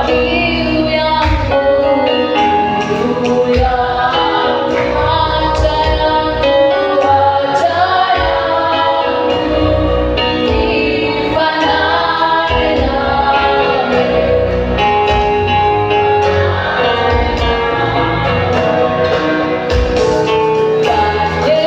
Kiu yangu, kiu yangu, haja yangu, haja yangu, nifanane nawe. Fanye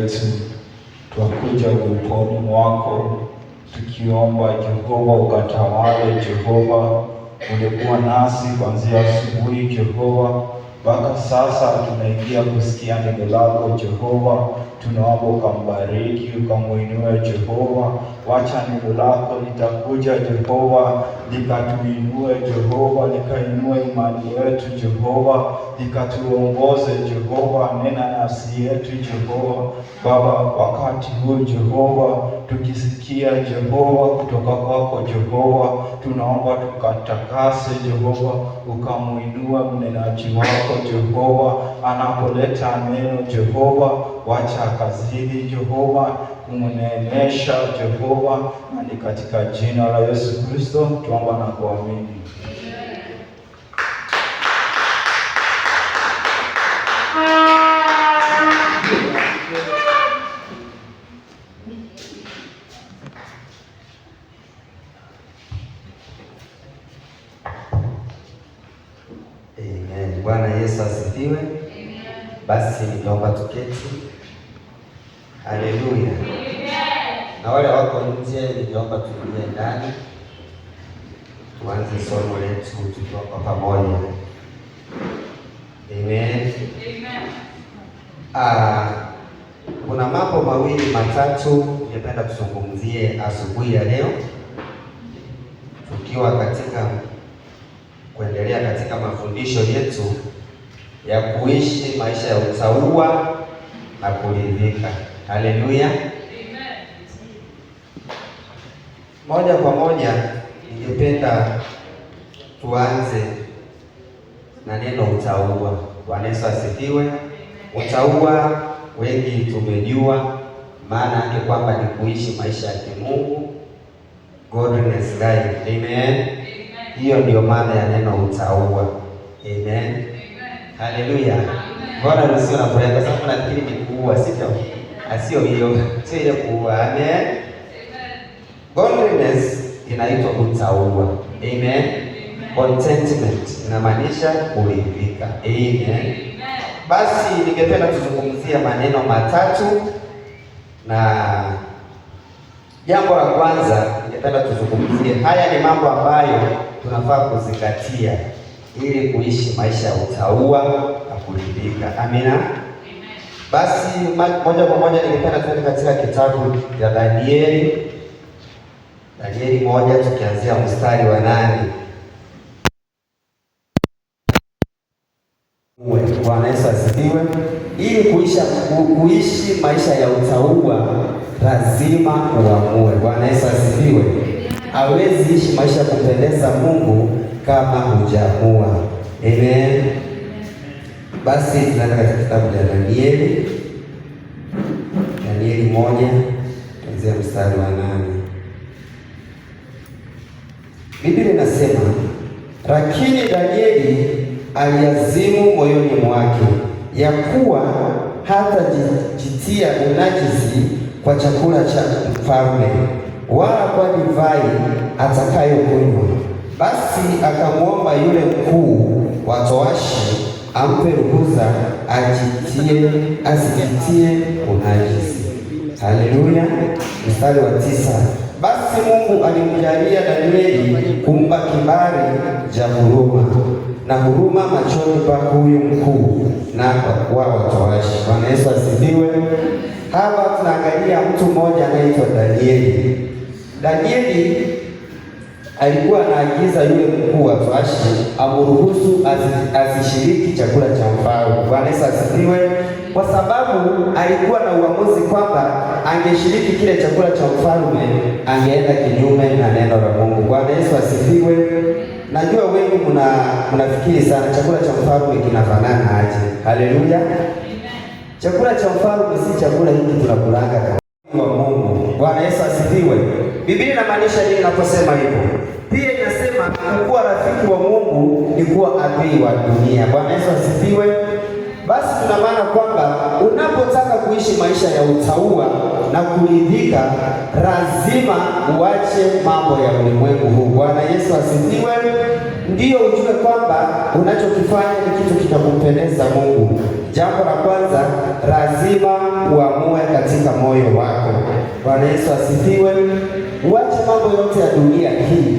wetu, twakuja uweponi mwako tukiomba Jehova ukatawale. Jehova, ulikuwa nasi kuanzia asubuhi Jehova mpaka sasa tunaingia kusikia neno lako Jehova. Tunaomba ukambariki, ukamuinue Jehova. Wacha neno lako litakuja Jehova, likatuinue Jehova, likainue imani yetu Jehova, likatuongoze Jehova. Nena nafsi yetu Jehova. Baba, wakati huu Jehova, tukisikia Jehova kutoka kwako Jehova, tunaomba tukatakase Jehova, ukamuinua mnenaji wako Jehova, anapoleta neno Jehova, wacha akazidi Jehova kumneemesha Jehova, na ni katika jina la Yesu Kristo tuomba na kuamini. Amen. Bwana Yesu asifiwe. Basi nitaomba tuketi. Haleluya. Na wale wako nje nitaomba tuingie ndani tuanze somo letu tukiwa kwa pamoja. Amen. Ah, kuna mambo mawili matatu ningependa tuzungumzie asubuhi ya leo tukiwa katika kuendelea katika mafundisho yetu ya kuishi maisha ya utauwa na kuridhika. Haleluya. Moja kwa moja ningependa tuanze na neno utauwa. Bwana Yesu asifiwe. Utauwa wengi tumejua maana yake kwamba ni kuishi maisha ya kimungu, godliness life. Amen. Hiyo ndio maana ya neno utauwa. Amen. Haleluya. Mbona Lucy unafurahi? Kwa sababu nafikiri ni kuua, sivyo? Sio hiyo, sio ile kuua. Amen. Godliness inaitwa utauwa. Amen. Contentment inamaanisha kuridhika. Amen. Basi ningependa tuzungumzie maneno matatu, na jambo la kwanza ningependa tuzungumzie, haya ni mambo ambayo tunafaa kuzingatia ili kuishi maisha ya utauwa na kuridhika. Amina. Basi moja kwa moja ningependa tuende katika kitabu cha Danieli, Danieli 1 tukianzia mstari wa 8. Bwana Yesu asifiwe. Ili kuishi maisha ya utauwa lazima uamue. Bwana Yesu asifiwe. Hawezi ishi maisha ya kumpendeza Mungu kama hujaamua. Amen. Basi tunaenda katika kitabu cha Danieli, Danieli 1 kuanzia mstari wa 8. Biblia inasema, lakini Danieli aliazimu moyoni mwake ya kuwa hatajitia unajisi kwa chakula cha mfalme wala kwa divai atakayokunywa. Basi akamwomba yule mkuu wa towashi ampe ruhusa asijitie unajisi. Haleluya. Mstari wa 9. Basi Mungu alimjalia Danieli kumpa kibali cha huruma na huruma machoni pa huyu mkuu na wa watowashi. Bwana Yesu asifiwe. Hapa tunaangalia mtu mmoja anaitwa Danieli. Danieli alikuwa anaagiza yule mkuu wa towashi amruhusu asishiriki chakula cha mfalme. Bwana Yesu asifiwe. Kwa sababu alikuwa na uamuzi kwamba angeshiriki kile chakula cha mfalme angeenda kinyume na neno la Mungu. Bwana Yesu asifiwe. Najua wengi mnafikiri sana chakula cha mfalme kinafanana aje. Haleluya. Chakula cha mfalme si chakula hiki tunakulanga kama wa Mungu. Bwana Yesu asifiwe. Biblia inamaanisha nini inaposema hivyo? Pia inasema kuwa rafiki wa Mungu ni kuwa adui wa dunia. Bwana Yesu asifiwe. Basi tuna maana kwamba unapotaka kuishi maisha ya utauwa na kuridhika, lazima uache mambo ya ulimwengu huu. Bwana Yesu asifiwe. Ndiyo ujue kwamba unachokifanya ni kitu kitakumpendeza Mungu. Jambo la kwanza, lazima uamue katika moyo wako. Bwana Yesu asifiwe. Uache mambo yote ya dunia hii,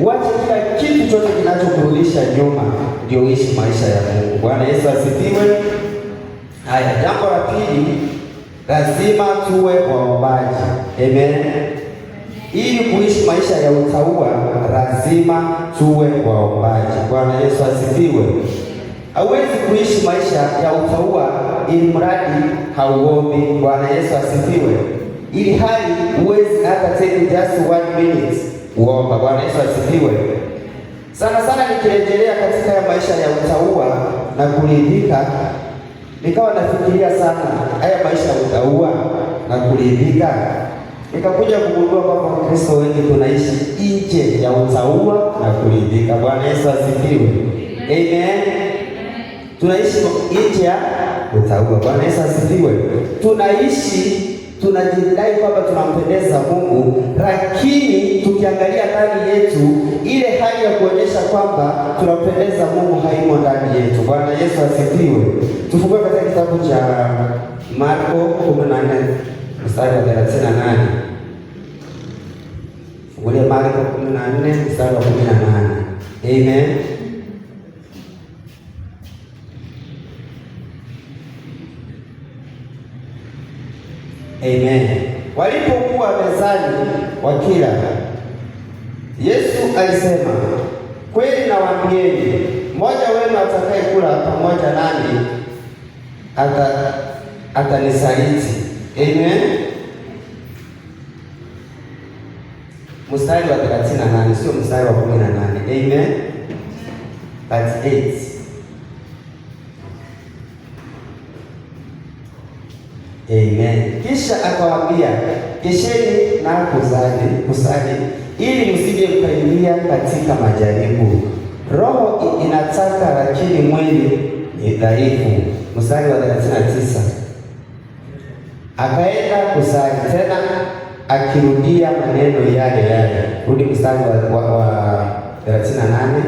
uache kila kitu chote kinachokurudisha nyuma, ndio uishi maisha ya Mungu. Bwana Yesu asifiwe. Haya, jambo la pili, lazima tuwe waombaji. Amen. Ili kuishi maisha ya utauwa, lazima tuwe waombaji. Bwana Yesu asifiwe. Hauwezi kuishi maisha ya utauwa ili mradi hauombi. Bwana Yesu asifiwe. Ili hali huwezi hata take just one minute uomba. Bwana Yesu asifiwe. Sana sana nikirejelea katika ya maisha ya utauwa na kuridhika, nikawa nafikiria sana haya maisha ya utauwa na kuridhika, nikakuja kugundua kwamba Wakristo wengi tunaishi nje ya utauwa na kuridhika. Bwana Yesu asifiwe. Amen. Tunaishi nje ya utauwa. Bwana Yesu asifiwe. Tunaishi tunajidai kwamba tunampendeza Mungu, lakini tukiangalia ndani yetu ile hali ya kuonyesha kwamba tunampendeza Mungu haimo ndani yetu. Bwana Yesu asifiwe. Tufungue katika kitabu cha Marko 14 mstari wa 38. Fungulie Marko 14 mstari wa 18. Amen. Amen. Walipokuwa mezani wakila, Yesu alisema, kweli nawaambieni, mmoja wenu atakayekula pamoja nami atanisaliti. Amen. Mstari wa 38, sio mstari wa 18. Amen. 38. Amen. Kisha akawaambia, kesheni na kusali ili msije mkaingia katika majaribu. Roho inataka lakini mwili ni dhaifu. Mstari wa 39. Akaenda kusali tena akirudia maneno yale yale. Rudi mstari wa 38.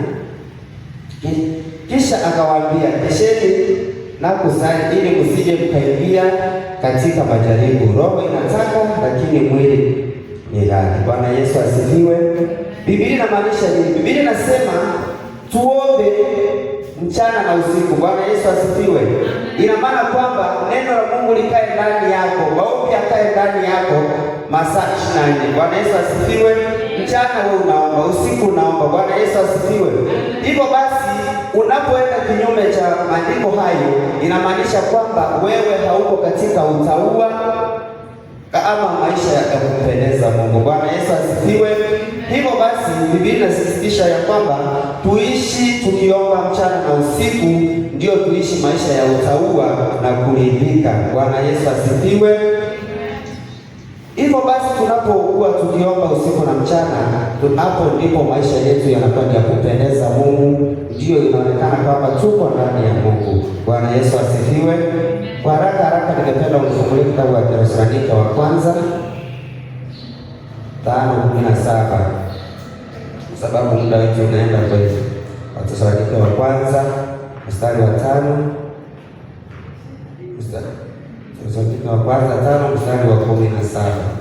Kisha akawaambia, kesheni na kusali ili msije mkaingia katika majaribu. Roho inataka lakini mwili ni dhaifu. Bwana Yesu asifiwe. Biblia inamaanisha nini? Biblia inasema tuombe mchana na usiku. Bwana Yesu asifiwe. Ina maana kwamba neno la Mungu likae ndani yako, maombi yakae ndani yako masaa 24. Bwana Yesu asifiwe. Mchana wewe unaomba, usiku unaomba. Bwana Yesu asifiwe. Hivyo basi unapoenda kinyume cha maandiko hayo, inamaanisha kwamba wewe hauko katika utauwa ama maisha ya kumpendeza Mungu. Bwana Yesu asifiwe. Hivyo basi Biblia inasisitiza ya kwamba tuishi tukiomba mchana na usiku, ndio tuishi maisha ya utauwa na kuridhika. Bwana Yesu asifiwe. Hivyo basi tunapokuwa tukiomba usiku na mchana, hapo ndipo maisha yetu yanakuwa ya kupendeza Mungu, ndio inaonekana kwamba tuko ndani ya Mungu. Bwana Yesu asifiwe. Kwa haraka haraka ningependa unifungulie kitabu cha Wathesalonike wa kwanza 5:17, kwa sababu muda wetu unaenda kweli. Wathesalonike wa kwanza mstari wa 5, Wathesalonike wa kwanza 5 mstari wa 17.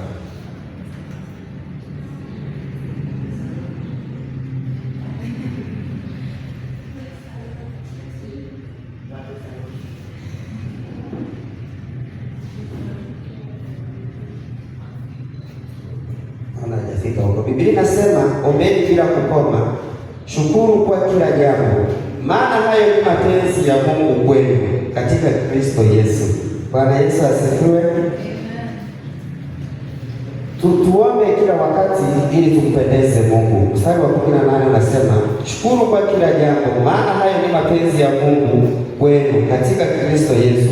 Biblia inasema ombeni bila kukoma, shukuru kwa kila jambo, maana hayo ni mapenzi ya Mungu kwenu katika Kristo Yesu. Bwana Yesu asifiwe. Tuombe kila wakati ili tumpendeze Mungu. Mstari wa 18 unasema shukuru kwa kila jambo, maana hayo ni mapenzi ya Mungu kwenu katika Kristo Yesu.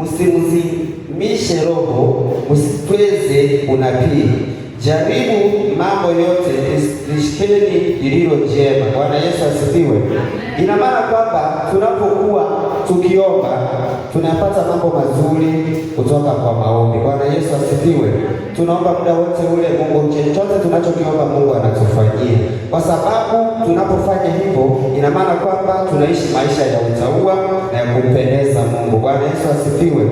Msimzimishe Roho, msitweze unabii. Jaribu mambo yote, lishikeni lililo jema. Bwana Yesu asifiwe. Ina maana kwamba tunapokuwa tukiomba tunapata mambo mazuri kutoka kwa maombi. Bwana Yesu asifiwe. Tunaomba muda wote ule, Mungu chochote tunachokiomba Mungu anatufanyia, kwa sababu tunapofanya hivyo, ina maana kwamba tunaishi maisha ya utauwa na ya kumpendeza Mungu. Bwana Yesu asifiwe.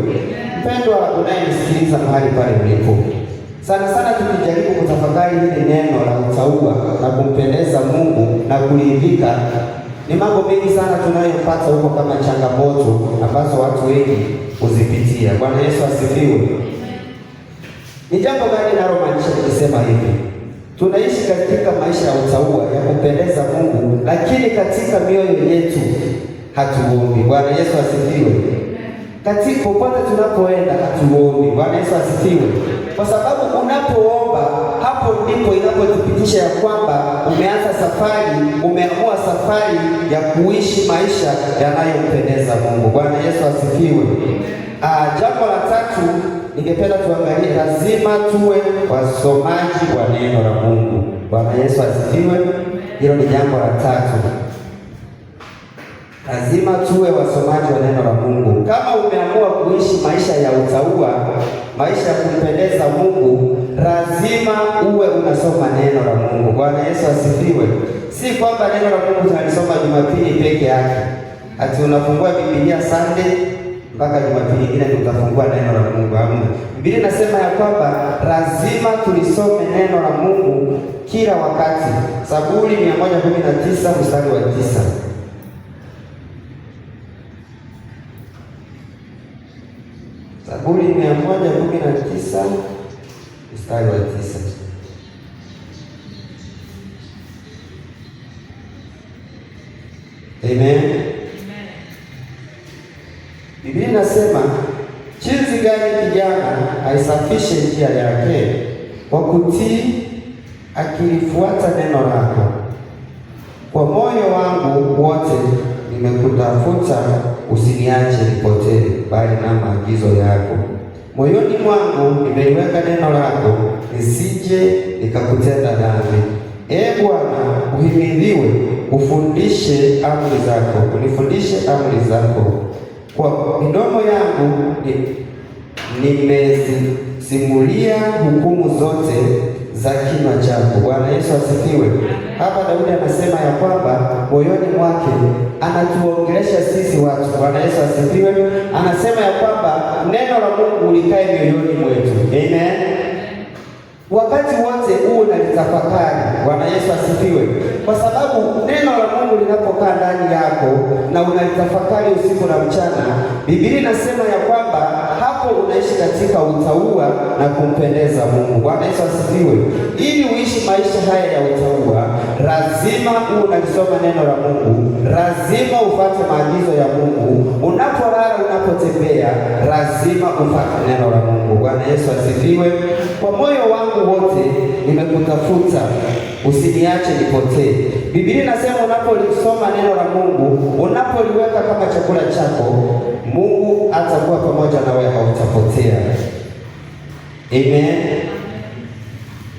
Mpendwa unayenisikiliza mahali pale ulipo, sana sana tukijaribu kutafakari hili neno la utauwa na kumpendeza Mungu na kuridhika, ni mambo mengi sana tunayopata huko kama changamoto ambazo watu wengi huzipitia. Bwana Yesu asifiwe. Ni jambo gani linalomaanisha nikisema hivi? Tunaishi katika maisha ya utauwa ya kumpendeza Mungu, lakini katika mioyo yetu hatuombi. Bwana Yesu asifiwe. Katika popote tunapoenda hatuombi. Bwana Yesu asifiwe. Kwa sababu unapoomba hapo ndipo inapothibitisha ya kwamba umeanza safari, umeamua safari ya kuishi maisha yanayompendeza Mungu. Bwana Yesu asifiwe. Jambo la tatu ningependa tuangalie, lazima tuwe wasomaji wa neno la Mungu. Bwana Yesu asifiwe. Hilo ni jambo la tatu. Lazima tuwe wasomaji wa neno la Mungu. Kama umeamua kuishi maisha ya utauwa, maisha ya kumpendeza Mungu, lazima uwe unasoma neno la Mungu. Bwana Yesu asifiwe. Si kwamba neno la Mungu tunalisoma Jumapili peke yake, ati unafungua Biblia Sunday mpaka Jumapili nyingine ndio utafungua neno la Mungu. Hamna. Biblia inasema ya kwamba lazima tulisome neno la Mungu kila wakati. Zaburi 119 mstari wa 9. Zaburi 119 mstari wa 9. Amen. Biblia inasema jinsi gani kijana aisafishe njia yake? Kwa kutii akilifuata neno lako. Kwa moyo wangu wote nimekutafuta, usiniache nipotee, bali na maagizo yako. Moyoni mwangu nimeliweka neno lako, nisije nikakutenda dhambi. Ee Bwana, uhimidhiwe, ufundishe amri zako, unifundishe amri zako. Kwa midomo yangu nimezisimulia hukumu zote za kinywa chako. Bwana Yesu asifiwe. Hapa Daudi anasema ya kwamba moyoni mwake anatuongelesha sisi watu. Bwana Yesu asifiwe. Anasema ya kwamba neno la Mungu likae mioyoni mwetu. Amen. Wakati wote huu unalitafakari. Bwana Yesu asifiwe. Kwa sababu neno la Mungu linapokaa ndani yako na unalitafakari usiku na mchana, Biblia inasema ya kwamba hapo unaishi katika utauwa na kumpendeza Mungu. Bwana Yesu asifiwe. Ili uishi maisha haya ya utauwa, lazima uwe unalisoma neno la Mungu, lazima ufuate maagizo ya Mungu. Unapolala, unapotembea, lazima ufuate neno la Mungu. Bwana Yesu asifiwe. Kwa moyo wangu wote nimekutafuta, usiniache nipotee. Biblia inasema unapolisoma neno la Mungu, unapoliweka kama chakula chako, Mungu atakuwa pamoja nawe, hautapotea. Amen.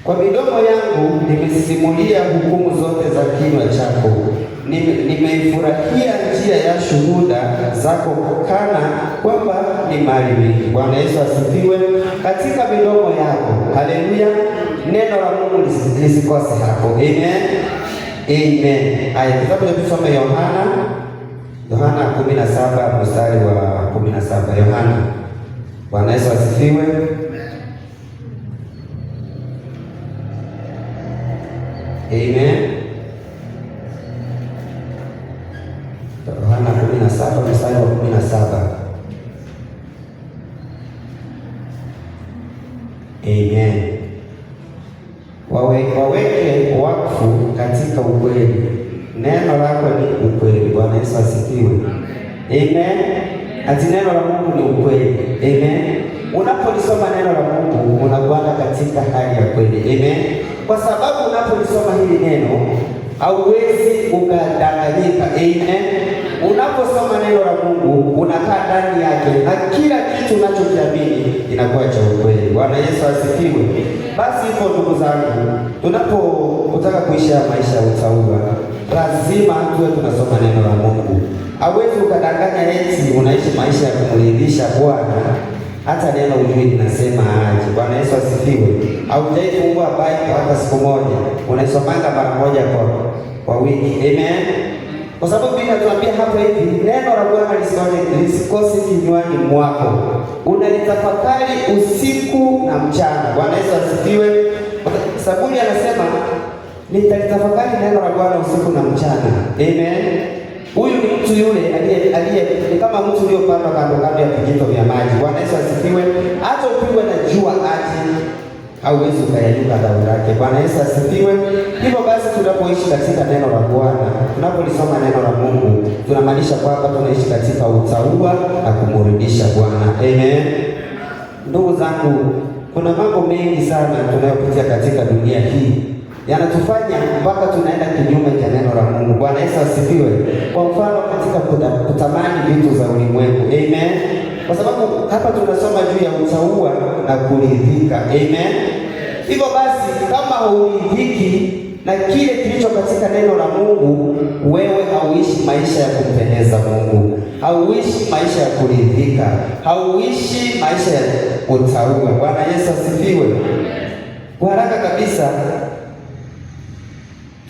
Kwa midomo yangu nimesimulia hukumu zote za kinywa chako. Nimeifurahia njia ya shuhuda zako, kana kwamba ni mali mingi. Bwana Yesu asifiwe. Katika midomo yako, haleluya, neno la Mungu lisikose hapo. Amen. Amen. Aya, kitabu cha tusome Yohana, Yohana 17 mstari wa 17. Yohana. Bwana Yesu asifiwe. Amen. Yohana 17 mstari wa 17. Amen. Waweke wakfu katika ukweli, neno lako ni ukweli. Bwana Yesu asifiwe. Amen. Ati neno la Mungu ni ukweli. Amen. Unapolisoma neno la Mungu unakuwa katika hali ya kweli. Amen. Kwa sababu unapolisoma hili neno hauwezi ukadanganyika. Amen. Unaposoma neno la Mungu unakaa ndani yake na kila kitu unachokiamini inakuwa cha ukweli. Bwana Yesu asifiwe. Basi hivyo ndugu zangu, tunapotaka kuishi haya maisha ya utauwa, lazima tuwe tunasoma neno la Mungu. Hauwezi ukadanganya eti unaishi maisha ya kumridhisha Bwana hata neno ujui linasema aje. Bwana Yesu asifiwe. Haujaifungua Bible hata siku moja, unaisomanga mara moja kwa wiki. Amen. Kwa sababu Biblia inatuambia hapa hivi, neno la Bwana lisikose kinywani mwako, unalitafakari usiku na mchana. Bwana Yesu asifiwe. Zaburi anasema nitalitafakari neno la Bwana usiku na mchana. Amen. Huyu ni mtu yule aliye ni kama mtu uliopandwa kando kando ya vijito vya maji. Bwana Yesu asifiwe. Hata upigwe na jua aje, hauwezi ukayayuka tawi lake. Bwana Yesu asifiwe. Hivyo basi, tunapoishi katika neno la Bwana, tunapolisoma neno la Mungu, tunamaanisha kwamba tunaishi katika utauwa na kumrudisha Bwana. Amen. Ndugu zangu, kuna mambo mengi sana tunayopitia katika dunia hii yanatufanya mpaka tunaenda kinyume cha neno la Mungu. Bwana Yesu asifiwe. Kwa mfano katika kutamani vitu za ulimwengu. Amen. Kwa sababu hapa tunasoma juu ya utauwa na kuridhika. Amen. Hivyo basi kama hauridhiki na kile kilicho katika neno la Mungu, wewe hauishi maisha ya kumpendeza Mungu, hauishi maisha ya kuridhika, hauishi maisha ya utauwa. Bwana Yesu asifiwe. Kwa haraka kabisa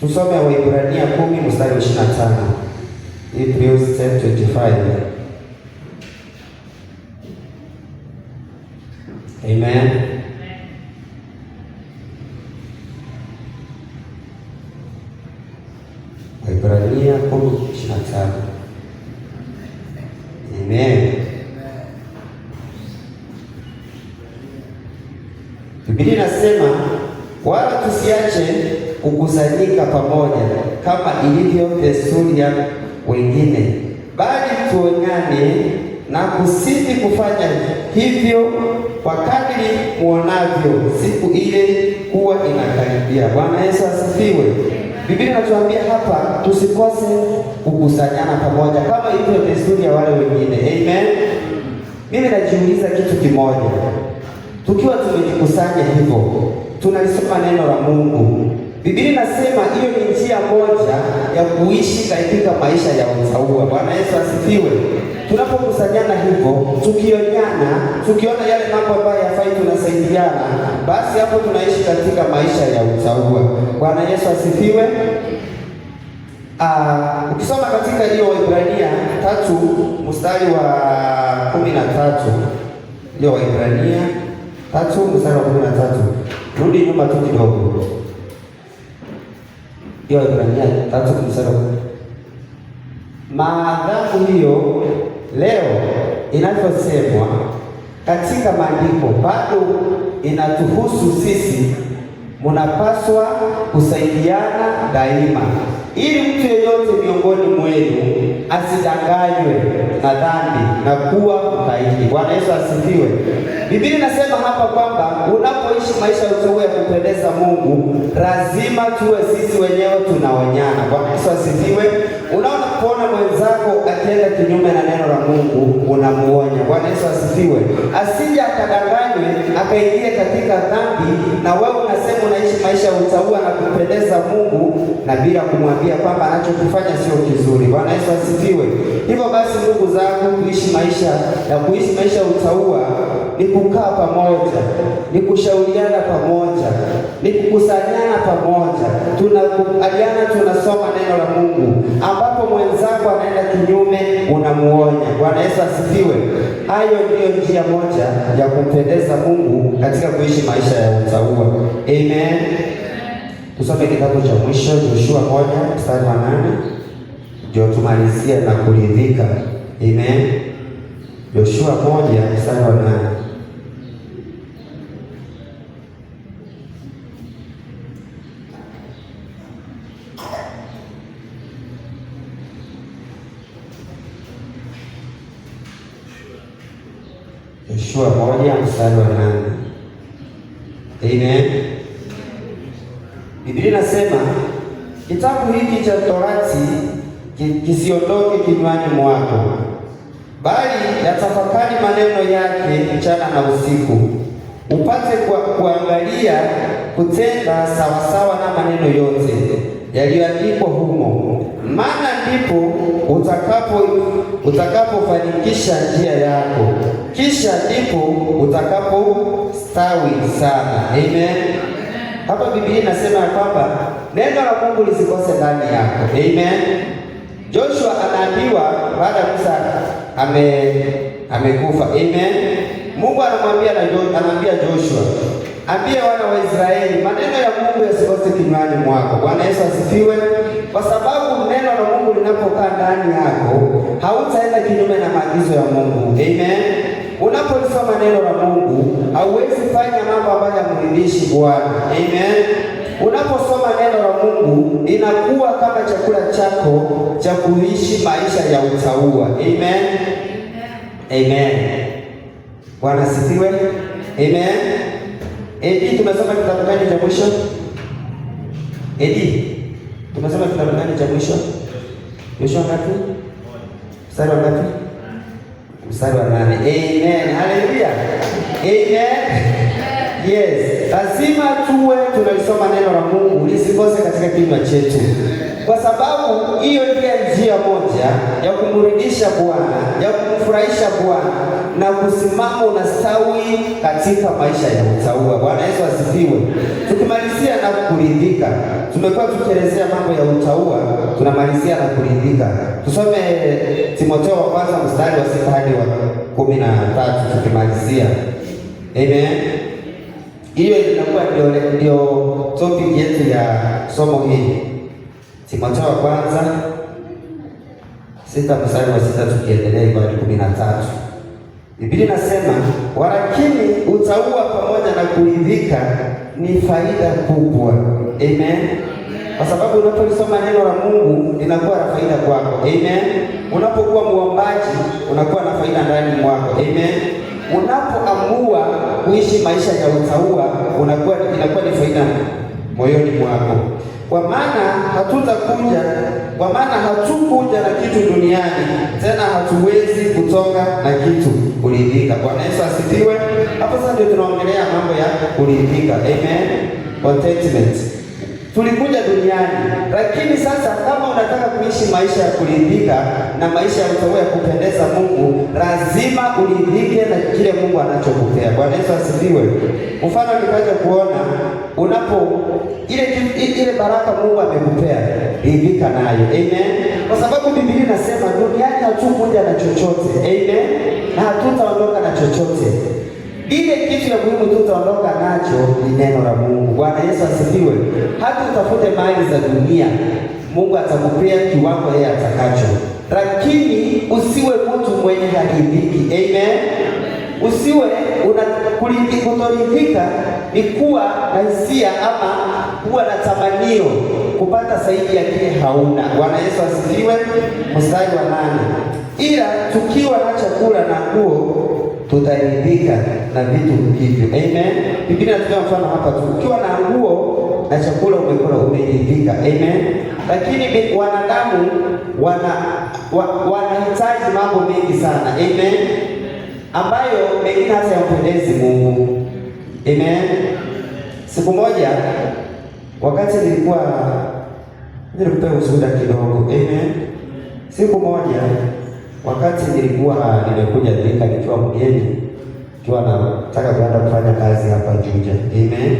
tusome Waebrania 10 mstari wa 25. Hebrews 10:25. Amen. Waebrania 10:25. Amen. Biblia inasema wala tusiache kukusanyika pamoja kama ilivyo desturi ya wengine, bali tuonyane na kusidi kufanya hivyo kwa kadri muonavyo siku ile kuwa inakaribia. Bwana Yesu asifiwe. Biblia inatuambia hapa tusikose kukusanyana pamoja kama ilivyo desturi ya wale wengine. Amen. Mimi najiuliza kitu kimoja, tukiwa tumejikusanya hivyo, tunalisoma neno la Mungu. Biblia inasema hiyo ni njia moja ya kuishi katika maisha ya utauwa. Bwana Yesu asifiwe. Tunapokusanyana hivyo, tukionyana, tukiona yale mambo ambayo yafai, tunasaidiana, basi hapo tunaishi katika maisha ya utauwa. Bwana Yesu asifiwe. Ukisoma katika hiyo Waebrania 3 mstari wa 13, hiyo Waebrania 3 mstari wa 13, rudi nyuma tu kidogo. Hiyo Waebrania 3 mstari wa maadhamu hiyo leo inavyosemwa katika maandiko bado inatuhusu sisi, munapaswa kusaidiana daima, ili mtu yeyote miongoni mwenu asidanganywe na dhambi na kuwa mkaidi. Bwana Yesu asifiwe. Biblia inasema hapa kwamba unapoishi maisha ya utauwa ya kupendeza Mungu, lazima tuwe sisi wenyewe tunaonyana. Bwana Yesu asifiwe. Unaona, kuona mwenzako akienda kinyume na neno la Mungu, unamuonya. Bwana Yesu asifiwe. Asije akadanganywe akaingia katika dhambi, na wewe unasema unaishi maisha ya utauwa na kupendeza Mungu, na bila kumwambia kwamba anachokifanya sio kizuri. Bwana Yesu asifiwe. Hivyo basi, ndugu zangu, kuishi maisha ya utauwa ni kukaa pamoja, ni kushauriana pamoja, ni kukusanyana pamoja, tunakubaliana, tunasoma neno la Mungu, ambapo mwenzako anaenda kinyume unamuonya. Bwana Yesu asifiwe. Hayo ndiyo njia moja ya kumpendeza Mungu katika kuishi maisha ya utauwa. Amen. Tusome kitabu cha mwisho Yoshua 1 mstari wa 8 ndio tumalizie na kuridhika. Amen. Yoshua 1 mstari wa 8. Yoshua 1 mstari wa 8. Amen. Biblia inasema kitabu hiki cha Torati kisiondoke kinywani mwako, bali yatafakari maneno yake mchana na usiku, upate kuangalia kutenda sawasawa na maneno yote yaliyoandikwa humo, maana ndipo utakapofanikisha njia yako, kisha ndipo utakapostawi sana. Amen. Hapa Biblia inasema ya kwamba neno la Mungu lisikose ndani yako. Amen. Joshua anaambiwa baada ya Musa amekufa. Amen. Mungu anamwambia anaambia Joshua, ambie wana wa Israeli maneno ya Mungu yasikose kinywani mwako. Bwana Yesu asifiwe. Kwa sababu neno la Mungu linapokaa ndani yako, hautaenda kinyume na maagizo ya Mungu. Amen. Unapolisoma neno la Mungu, hauwezi fanya mambo ambayo hayamridhishi Bwana. Amen. Unaposoma neno la Mungu inakuwa kama chakula chako cha kuishi maisha ya utauwa. Amen. Amen. Bwana asifiwe. Amen. Edi, tumesoma kitabu gani cha mwisho? Edi, tumesoma kitabu gani cha mwisho? Yoshua ngapi? Mstari wa ngapi? Mstari wa 8. Amen. Haleluya. Amen. Yes, lazima tuwe tunalisoma neno la Mungu lisikose katika kinywa chetu, kwa sababu hiyo ndiyo njia moja ya kumrudisha Bwana, ya kumfurahisha Bwana na kusimama unastawi katika maisha ya utauwa. Bwana Yesu asifiwe. Tukimalizia na kuridhika, tumekuwa tukielezea mambo ya utauwa, tunamalizia na kuridhika. Tusome Timotheo wa kwanza mstari wa 6 hadi wa 13 tukimalizia. Amen. Hiyo inakuwa ndio topic yetu ya somo hili. Timotheo wa kwanza 6 mstari wa 6 tukiendelea hadi 13. Biblia inasema, walakini utauwa pamoja na kuridhika ni faida kubwa. Amen. Kwa sababu unapolisoma neno la Mungu linakuwa la faida kwako. Amen. Unapokuwa muombaji unakuwa na faida ndani mwako. Amen. Unapoamua kuishi maisha ya utauwa inakuwa ni faida moyoni mwako. Kwa maana hatukuja na kitu duniani, tena hatuwezi kutoka na kitu. Kuridhika. Bwana Yesu asifiwe. Hapo sasa ndio tunaongelea mambo ya kuridhika. Amen. Contentment. Tulikuja duniani, lakini sasa kama unataka kuishi maisha ya kuridhika na maisha ya utauwa ya kupendeza Mungu, lazima uridhike na kile Mungu anachokupea. Bwana Yesu asifiwe. Mfano nikaja kuona unapo ile baraka Mungu amekupea, ridhika nayo. Amen. Kwa sababu Biblia inasema duniani hatukuja na chochote. Amen. Na hatutaondoka na chochote. Ile kitu ya muhimu tutaondoka nacho ni neno la Mungu. Bwana Yesu asifiwe. Hata utafute mali za dunia, Mungu atakupea kiwango yeye atakacho. Lakini usiwe mtu mwenye haridhiki. Amen. Usiwe kutoridhika ni kuwa na hisia ama kuwa na tamanio kupata zaidi ya kile hauna. Bwana Yesu asifiwe. Mstari wa 8. Ila tukiwa na chakula na nguo tutaridhika na vitu hivyo. Amen. Biblia inatoa mfano hapa tu. Ukiwa na nguo na chakula umekula, umeridhika. Amen. Lakini wanadamu wanahitaji mambo mengi sana. Amen. Ambayo mengine hata yampendezi Mungu. Amen. Siku moja wakati nilikuwa ushuhuda kidogo. Amen. Siku moja wakati nilikuwa nimekuja Thika nikiwa mgeni, nikiwa nataka kwenda kufanya kazi hapa Juja. Amen.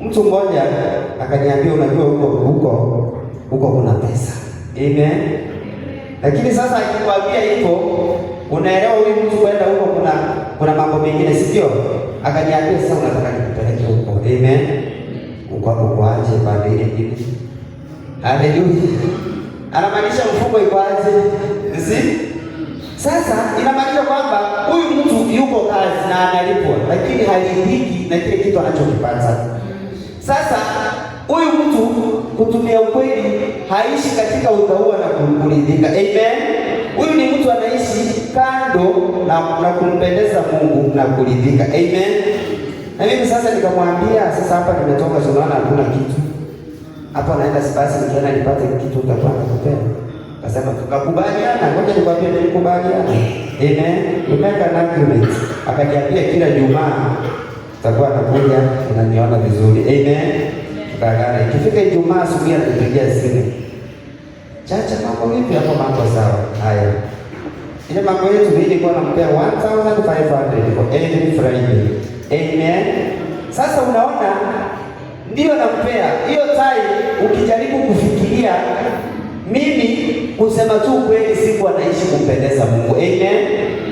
Mtu mmoja akaniambia, unajua huko kuna pesa. Amen. Lakini sasa akikwambia hivyo, unaelewa huyu mtu kwenda huko kuna mambo mengine, si ndio? Akaniambia sasa unataka nikupeleke huko. Amen. Uko aje pande ile nyingine? Haleluya. Anamaanisha mfuko iko aje? Si? Sasa inamaanisha kwamba huyu mtu yuko kazi na analipwa, lakini haridhiki na kile kitu anachokipata. Sasa huyu mtu kutumia ukweli haishi katika utauwa na kuridhika. Amen. Huyu ni mtu anaishi kando na kumpendeza Mungu na kuridhika. Amen. Na mimi sasa nikamwambia, sasa hapa nimetoka, tunaona hakuna kitu. Hapa naenda sipasi, nikienda nipate kitu utakuwa nakupea. Akasema tukakubaliana, ngoja nikwambie, nilikubaliana. Amen. We make an agreement. Akaniambia kila Jumaa takuwa nakuja unaniona vizuri. Amen. Tukaagana. Ikifika Ijumaa asubuhi atupigia simu. "Chacha, mambo vipi hapo?" "Mambo sawa." Haya. Ile mambo yetu mimi nilikuwa nampea 1500 for every Friday. Amen. Sasa unaona ndio nampea hiyo time. Ukijaribu kufikiria, mimi kusema tu kweli, sikuwa naishi kumpendeza Mungu. Amen.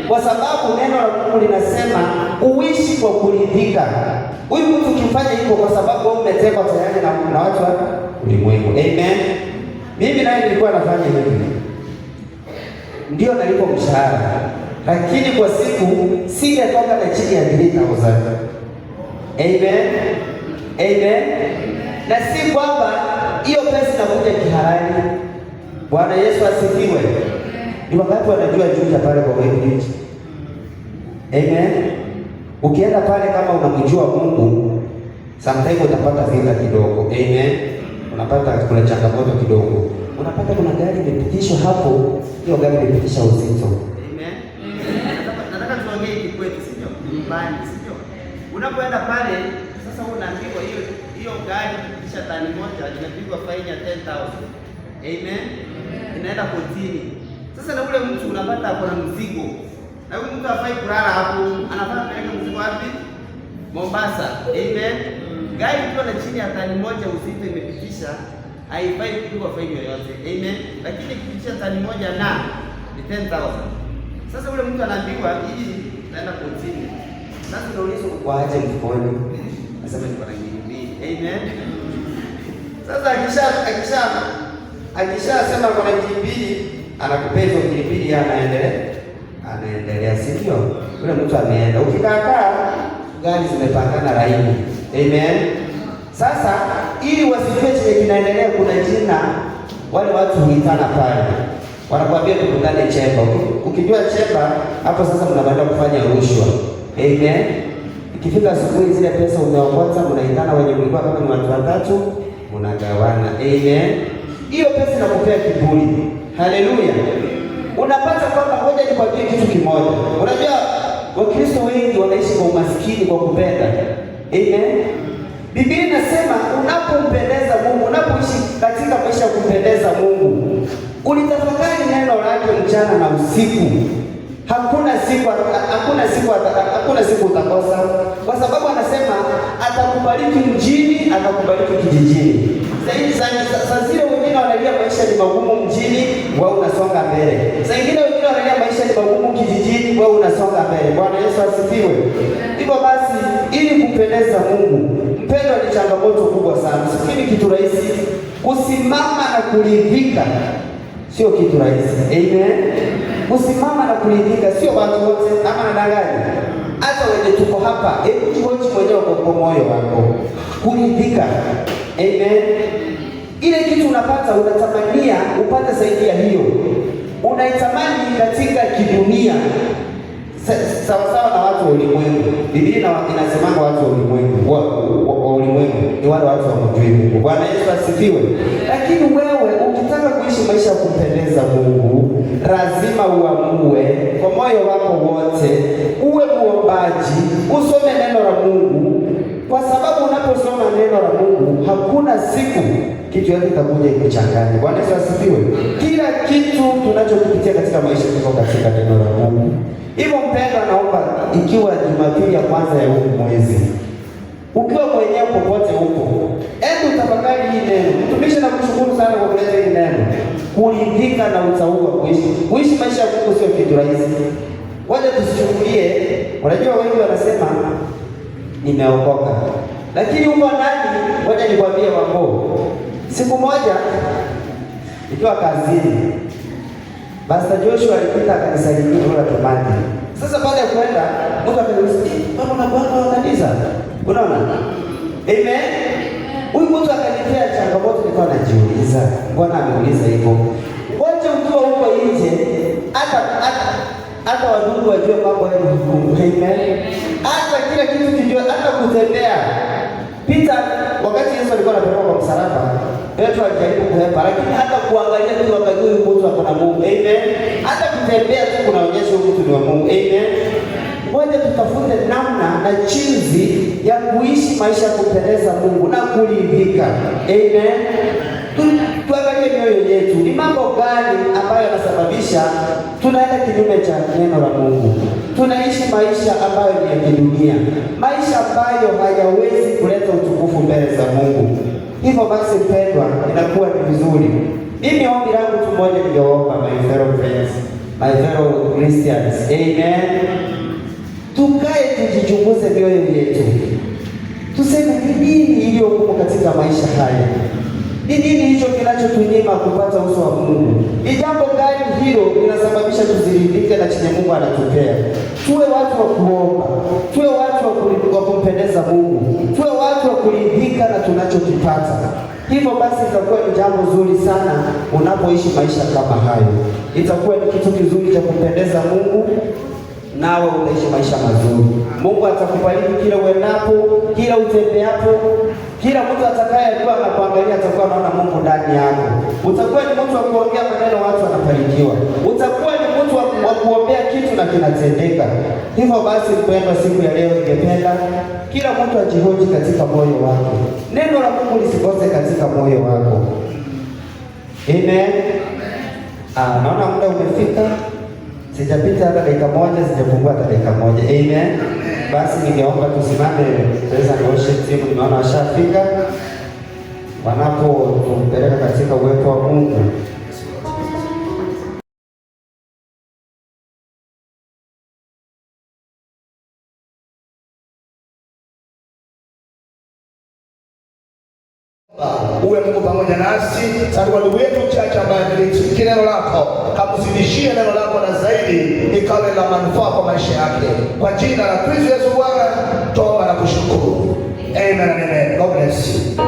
Kwa sababu neno la Mungu linasema uishi kwa kuridhika. Huyu mtu ukifanya hivyo, kwa sababu wewe umetekwa tayari na watu wa ulimwengu. Amen. Mimi naye nilikuwa nafanya hivi, ndio nalipo mshahara, lakini kwa siku singetoka na chini ya 3000. Amen. Amen. Na si kwamba hiyo pesa inakuja kihalali. Bwana Yesu asifiwe. Ni wakati wanajua Juja pale kwa Weighbridge. Amen. Ukienda pale kama unamjua Mungu, sometimes utapata vita kidogo. Amen. Unapata kuna changamoto kidogo. Unapata kuna gari imepitishwa hapo, hiyo gari imepitisha uzito. Amen. Nataka tuongee kikwetu, si ndio? Nyumbani, si ndio? Unapoenda pale sasa, wewe unaambiwa hiyo hiyo gari ikipitisha tani moja inapigwa faini ya 10,000. Amen. Inaenda kotini. Sasa na ule mtu unapata ako na mzigo. Na huyu mtu hafai kulala hapo, anafaa kupeleka mzigo wapi? Mombasa. Amen. Gari ikiwa na chini ya tani moja uzito imepitisha, haifai kupigwa faini yoyote. Amen. Lakini ikipitisha tani moja na ni 10,000. Sasa ule mtu anaambiwa hii naenda kotini. Sasa unaulizwa uko aje mfukoni? Nasema niko na ngiri mbili. Amen. Sasa akisha sema kuna ngiri mbili, anakupea hizo ngiri mbili, yeye anaendelea, si ndio? Yule mtu ameenda. Ukikaa kaa, gari zimepangana laini. Amen. Sasa ili wasijue chenye kinaendelea, kuna jina wale watu huitana pale, wanakuambia tukutane chemba. Ukijua chemba hapo sasa mnaenda kufanya rushwa. Amen. Ikifika asubuhi, zile pesa umeokota, mnaitana wenye mlikuwa kama ni watu watatu, mnagawana. Amen. Hiyo pesa inakupea kiburi. Haleluya. Unapata kwamba, ngoja nikwambie kitu kimoja. Unajua Wakristo wengi wanaishi kwa umaskini kwa kupenda. Amen. Biblia inasema unapompendeza Mungu, unapoishi katika maisha ya kumpendeza Mungu, ulitafakari neno lake mchana na usiku, hakuna siku utakosa, kwa sababu anasema atakubariki mjini, atakubariki kijijini. Saa zile wengine wanalia maisha ni magumu mjini, wewe unasonga mbele. Saa ingine wengine wanalia maisha ni magumu kijijini, wewe unasonga mbele. Bwana Yesu asifiwe. Hivyo basi, ili kumpendeza Mungu, mpendwa, ni changamoto kubwa sana. Usifikiri kitu rahisi. Kusimama na kuridhika sio kitu rahisi. Amen. Kusimama na kuridhika sio watu wote, ama nadanganya? Hata wenye tuko hapa, hebu jihoji mwenyewe kwa moyo wako. Kuridhika. Amen. Ile kitu unapata unatamania upate zaidi ya hiyo, unaitamani katika kidunia sawa sawa na watu wa ulimwengu. Biblia inasemanga watu wa ulimwengu wa ulimwengu ni wale watu wamjui Mungu. Bwana Yesu asifiwe. Lakini wewe ukitaka kuishi maisha ya kumpendeza Mungu, lazima uamue kwa moyo wako wote, uwe muombaji, usome neno la Mungu, kwa sababu unaposoma neno la Mungu hakuna siku kitu yote itakuja ikuchanganye. Bwana Yesu asifiwe. Kila kitu tunachokipitia katika maisha kiko katika neno la Mungu. Hivyo mpendwa, naomba ikiwa Jumapili ya kwanza ya huu mwezi, ukiwa mwenyewe popote huko, hebu tafakari hii neno. Mtumishi, nakushukuru sana kwa kuleta hii neno. Kuridhika na utauwa kuishi. Kuishi maisha ya Mungu sio kitu rahisi. Wacha tusichukulie. Unajua wengi wanasema nimeokoka, lakini huko ndani, ngoja nikwambie wako. Siku moja nikiwa kazini, Pastor Joshua alipita akanisalimia kula tomati. Sasa baada ya kwenda, mtu akaniuliza, "Eh, baba unakuanga wa kanisa?" Unaona? Amen. Huyu mtu akanipea changamoto, nikawa najiuliza, mbona ameuliza hivyo? Ngoja ukiwa huko nje, hata wadudu wajue mambo wewe ni Mungu. Amen. Hata kila kitu kijue, hata kutembea. Peter, wakati Yesu alikuwa anapelekwa kwa msalaba, Petro alijaribu kuhepa, lakini hata kuangalia tu wakajua huyu mtu ako na Mungu. Amen. Hata kutembea tu kunaonyesha huyu mtu ni wa Mungu. Amen. Ngoja tutafute namna na jinsi ya kuishi maisha ya kupendeza Mungu na kuridhika. Amen. Tuangalie mioyo yetu, ni mambo gani ambayo yanasababisha tunaenda kinyume cha neno la Mungu, tunaishi maisha ambayo ni ya kidunia, maisha ambayo hayawezi kuleta utukufu mbele za Mungu. Hivyo basi, mpendwa, inakuwa ni vizuri. Mimi ombi langu tu moja ningeomba, my fellow friends, my fellow Christians, amen, tukae tujichunguze mioyo yetu, tuseme ni nini iliyo ngumu katika maisha haya. Ni nini hicho kinachotunyima kupata uso wa Mungu? Ni jambo gani hilo linasababisha tusiridhike na chenye Mungu anatupea? Tuwe watu wa kuomba, tuwe watu wa kumpendeza Mungu, tuwe watu wa kuridhika na tunachokipata. Hivyo basi itakuwa ni jambo zuri sana unapoishi maisha kama hayo. Itakuwa ni kitu kizuri cha kumpendeza Mungu, nawe utaishi maisha mazuri. Mungu atakubariki kila uendapo, kila utembeapo, kila mtu atakayekuwa anakuangalia atakuwa anaona Mungu ndani yako. Utakuwa ni mtu wa kuongea maneno, watu wanafarijiwa. Utakuwa ni mtu wa kuombea kitu na kinatendeka. Hivyo basi, mpendwa, siku ya leo ningependa kila mtu ajihoji katika moyo wake. Neno la Mungu lisikose katika moyo wako. Amen. Ah, naona muda umefika. Sijapita hata dakika moja, sijapungua hata dakika moja. Amen. Basi ningeomba tusimame, tuweza worship team, nimeona washafika, wanapotupeleka katika uwepo wa Mungu. Uwe Mungu pamoja nasi. Sasa kwa ndugu yetu chacha ambaye alisikia neno lako, kamzidishie neno lako na zaidi ikawe la manufaa kwa maisha yake, kwa jina la Kristo Yesu Bwana tuomba na kushukuru. Amen and amen. God bless you.